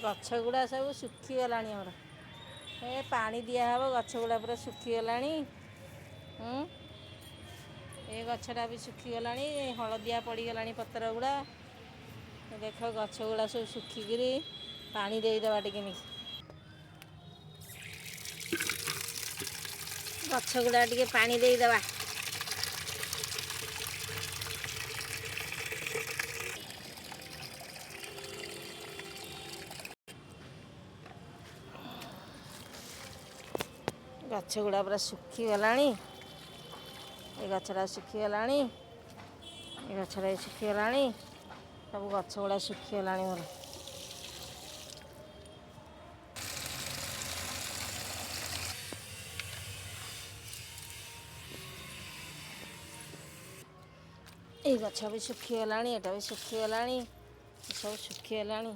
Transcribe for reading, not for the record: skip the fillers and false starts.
ଗଛ ଗୁଡ଼ା ସବୁ ଶୁଖିଗଲାଣି ଆମର। ଏ ପାଣି ଦିଆହବ ଗଛ ଗୁଡ଼ା ପୁରା ଶୁଖିଗଲାଣି। ଉଁ ଏ ଗଛଟା ବି ଶୁଖିଗଲାଣି, ହଳଦିଆ ପଡ଼ିଗଲାଣି ପତ୍ର ଗୁଡ଼ା। ଦେଖ ଗଛ ଗୁଡ଼ା ସବୁ ଶୁଖିକିରି, ପାଣି ଦେଇଦେବା ଟିକେ ନେଇକି। ଗଛ ଗୁଡ଼ା ଟିକେ ପାଣି ଦେଇଦେବା। ଗଛ ଗୁଡ଼ା ପୁରା ଶୁଖିଗଲାଣି। ଏ ଗଛଟା ଶୁଖିଗଲାଣି, ଏ ଗଛଟା ବି ଶୁଖିଗଲାଣି। ସବୁ ଗଛ ଗୁଡ଼ା ଶୁଖିଗଲାଣି ମୋର। ଏଇ ଗଛ ବି ଶୁଖିଗଲାଣି, ଏଟା ବି ଶୁଖିଗଲାଣି, ସବୁ ଶୁଖିଗଲାଣି।